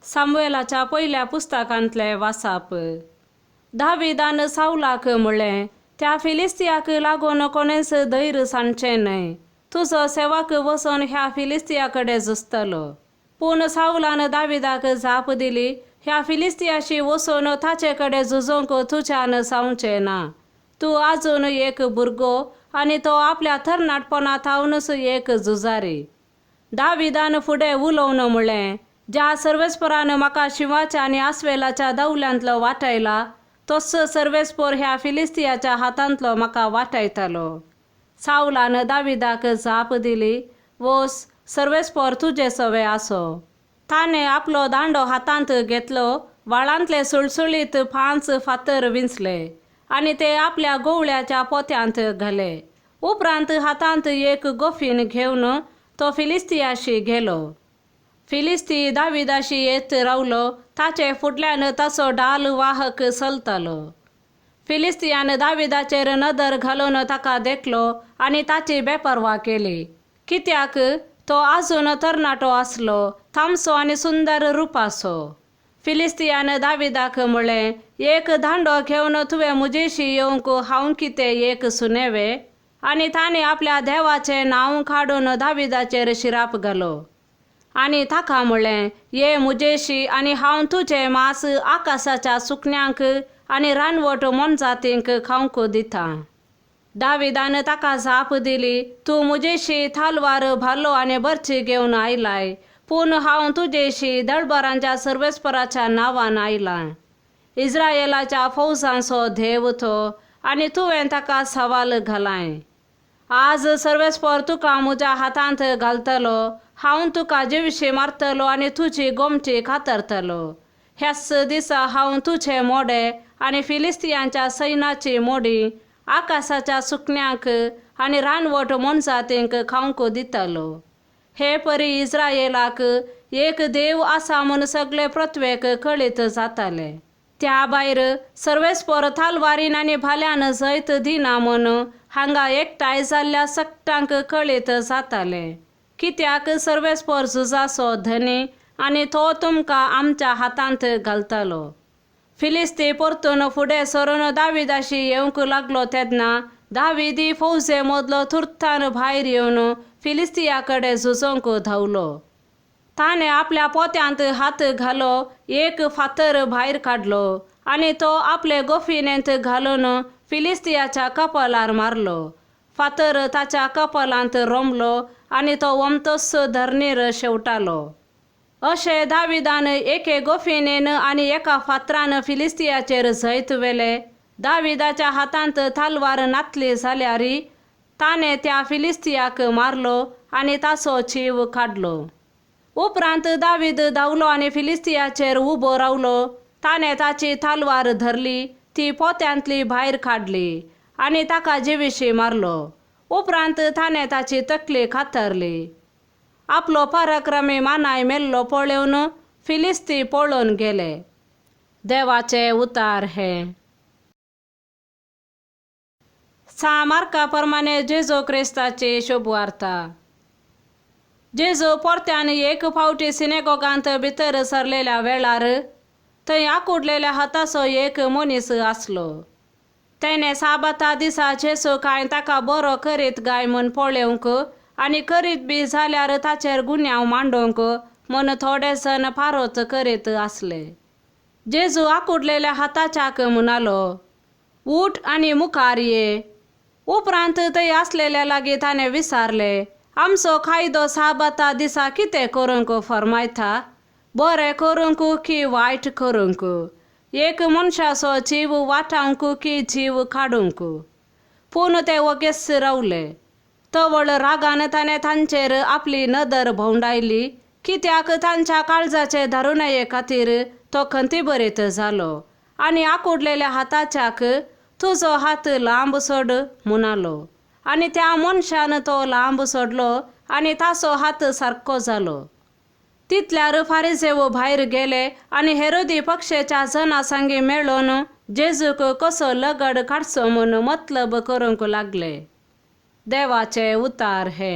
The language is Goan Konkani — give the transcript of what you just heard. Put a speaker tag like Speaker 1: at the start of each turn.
Speaker 1: सामुएलाच्या पयल्या पुस्तकांतलें वासाप. दावीदान सावलाक म्हळें, त्या फिलिस्तियाक लागून कोणेंच धैर्य सांडचें न्हय. तुजो सेवक वचून ह्या फिलिस्तिया कडेन झुजतलो. पूण सावलान दावीदाक जाप दिली, ह्या फिलिस्तियाशी वचून ताचे कडेन झुजूंक तुज्यान जावचें ना. तूं आजून एक भुरगो आनी तो आपल्या तरणाटपणा थावनूच एक झुजारी. दावीदान फुडें उलोवन म्हळें, ज्या सर्वेस्परान म्हाका शिंवाच्या आनी आस्वेलाच्या दवल्यांतलो वाटायला, तोच सर्वेस्पोर ह्या फिलिस्तियाच्या हातांतलो म्हाका वाटायतलो. सावलान दावीदाक जाप दिली, वोस, सर्वेस्पोर तुजे सवे आसो. ताणें आपलो दांडो हातांत घेतलो, व्हाळांतले सुळसुळीत 5 फातर विंचले आनी ते आपल्या गोवळ्याच्या पोत्यांत घाले. उपरांत हातांत एक गोफीन घेवन तो फिलिस्तियाशी गेलो. फिलिस्ती दावीदाशी येत रावलो, ताचे फुडल्यान ताचो डाल वाहक चलतालो. फिलिस्तियान दावीदाचेर नदर घालून ताका देखलो आनी ताची बेपर्वा केली, कित्याक तो आजून तरणाटो आसलो, तामसो आनी सुंदर रुपाचो. फिलिस्तियान दावीदाक म्हळें, एक दांडो घेवन तुवें म्हजेशी येवंक हांव कितें एक सुनेवे? आनी ताणें आपल्या देवाचें नांव काडून दावीदाचेर शिराप घालो आनी ताका म्हळें, ये म्हजेशी आनी हांव तुजें मांस आकाशाच्या सुकण्यांक आनी रानवट मोनजातींक खावंक दितां. दावीदान ताका जाप दिली, तूं म्हजेशी तालवार, भालो आनी बर्ची घेवन आयलाय, पूण हांव तुजेशी दळबरांच्या सर्वेस्पराच्या नांवान आयलां. इस्रायलाच्या फौजांचो देव तो आनी तुवें ताका सवाल घालाय. आज सर्वेस्पर तुका म्हज्या हातांत घालतलो, हांव तुका जिवशी मारतलो आनी तुजी गोमटी कातरतलो. ह्याच दिसा हांव तुजे मोडे आनी फिलिस्तियांच्या सैनाची मोडी आकाशाच्या सुकण्यांक आनी रानवट मोनजातींक खावंक दितलो. हे परी इस्रायलाक एक देव आसा म्हूण सगळे पृथ्वेक कळीत जाताले. त्या भायर सर्वेस्पर तालवारीन आनी भाल्यान जैत दिना म्हूण हांगा एकठांय जाल्ल्या सगटांक कळीत जाताले, कित्याक सर्वेस्पर झुजाचो धनी आनी तो तुमकां आमच्या हातांत घालतलो. फिलिस्ती परतून फुडें सरून दावीदाशी येवंक लागलो तेन्ना दावीदी फौजे मदलो तुर्तान भायर येवन फिलिस्तिया कडेन झुजोंक धांवलो. ताणें आपल्या पोत्यांत हात घालो, एक फातर भायर काडलो आनी तो आपले गोफिनेंत घालून फिलिस्तियाच्या कपालार मारलो. फातर ताच्या कपालांत रोमलो आनी तो वमतोच धरणीर शेवटालो. अशें दावीदान एके गोफिनेन आनी एका फातरान फिलिस्तियाचेर जैत व्हेलें. दावीदाच्या हातांत तालवार नातली जाल्यार ताणें त्या फिलिस्तियाक मारलो आनी ताचो चीव काडलो. उपरांत दावीद धांवलो आनी फिलिस्तियाचेर उबो रावलो. ताणें ताची तालवार धरली, ती पोत्यांतली भायर काडली आनी ताका जिविशी मारलो. उपरांत ताणें ताची तकली कातरली. आपलो पराक्रमी मानाय मेल्लो पळोवन फिलिस्ती पळोवन गेले. देवाचे उतार हे. सा मार्का प्रमाणे जेजू क्रिस्ताची शुभवार्ता. जेजू परत्यान एक फावटी सिनेगोगांत भितर सरलेल्या वेळार थंय आकुडलेल्या हाताचो एक मनीस आसलो. तेणें साबाता दिसा जेजू कांय ताका बरो करीत काय म्हूण पळोवंक आनी करीत बी जाल्यार ताचेर गुन्यांव मांडूंक म्हूण थोडे जण पारोत करीत आसले. जेजू आकुडलेल्या हाताच्याक म्हणालो, उठ आनी मुखार ये. उपरांत थंय आसलेल्या लागीं ताणें विचारलें, आमचो कायदो साबाता दिसा कितें करूंक फर्मायता, बरें करूंक की वायट करूंक, एक मनशाचो जीव वाटावंक की जीव काडूंक? पूण ते वगेच रावले. तवळ रागान ताणें तांचेर आपली नदर भोंवडायली, कित्याक तांच्या काळजाचे दारुणये खातीर तो खंती बरीत जालो आनी आकुडलेल्या हाताच्याक तुजो हात लांब सोड म्हणालो. आनी त्या मनशान तो लांब सोडलो आनी ताचो हात सारको जालो. तितल्यार फारिजेव भायर गेले आनी हेरोदी पक्षेच्या जना सांगी मेळोवन जेजूक कसो लगड काडचो म्हूण मतलब करूंक लागले. देवाचे उतार हे.